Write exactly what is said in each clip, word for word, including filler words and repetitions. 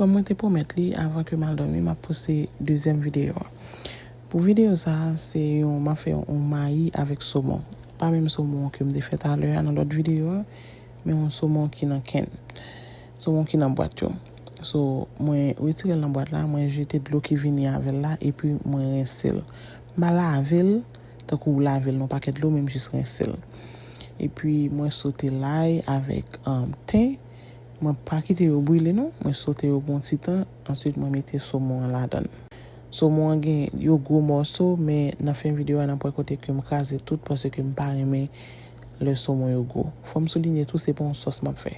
Kòm mwen te pwomèt li, avan ke m al dòmi, m ap poste dezyèm videyo a. Pou videyo sa a, se yon, m ap fè yon mayi avèk somon. Pa menm somon ke m te fè talè a nan lòt videyo a, men yon somon ki nan kenn. Somon ki nan bwat yo. So, mwen retire l nan bwat la, mwen jete dlo ki vini avè l la, epi mwen rense l. M pa lave l, tankou w lave l nan pakèt dlo, men m jis rense l. Epi mwen sote lay avèk um, ten. Mwen pa kite yo brile non, mwen sote yo pou yon ti tan, answit mwen mete somon an ladan l. Somon an gen yo gwo mòso, men nan fen videyo a n ap wè kote ke m kraze tout paske m pa renmen lè somon yo gwo. Fò m soulinye tou, se pa yon sòs m ap fè.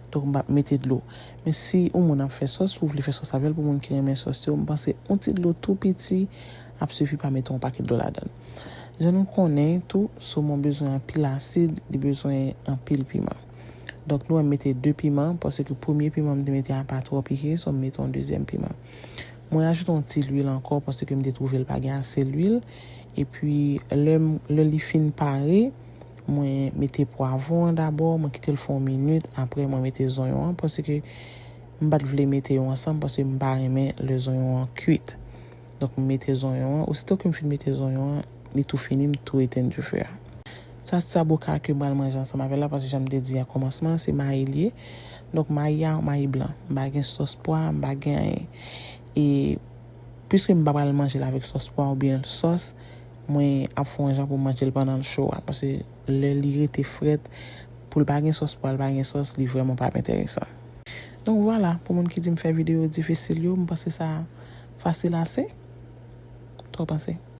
Donk m p ap mete dlo. Men si yon moun ap fè sòs, ou vle fè sòs avè l, pou moun ki renmen sòs yo, m panse yon ti dlo tou piti ap sifi, pa mete yon pakèt dlo ladan l. Jan nou konnen tou, somon bezwen anpil asid, li bezwen anpil piman. Donk nou wè m mete de piman, paske premye piman m te mete a pa twò pike, so m mete yon dezyèm piman. Mwen ajoute yon ti lwil ankò, paske m te twouve l pa gen ase lwil. Epi lè m, lè li fin pare, mwen mete pwavwon an dabò, mwen kite l fè yon minit, apre mwen mete zonyon an, paske m pa t vle mete yo ansanm, paske m pa renmen lè zonyon an kwit. Donk, m mete zonyon an. Osito ke m fin mete zonyon an, li tou fini, m tou etenn dife a. Sa se saboka ke m pral manje ansanm avè l la, paske jan m te di a kòmansman, se mayi l ye. Donk, mayi a, mayi blan. M pa gen sòs pwa, m pa gen anyen. E, piske m pa pral manje l avèk sòs pwa oubyen sòs, mwen ap fè yon jan pou m manje l pandan l cho a. Paske lè li rete frèt, pou l pa gen sòs pwa, l pa gen sòs, li vrèman p ap enteresan. Donk, vwala, pou moun ki di m fè videyo difisil yo, m panse sa fasil ase. Sa w panse?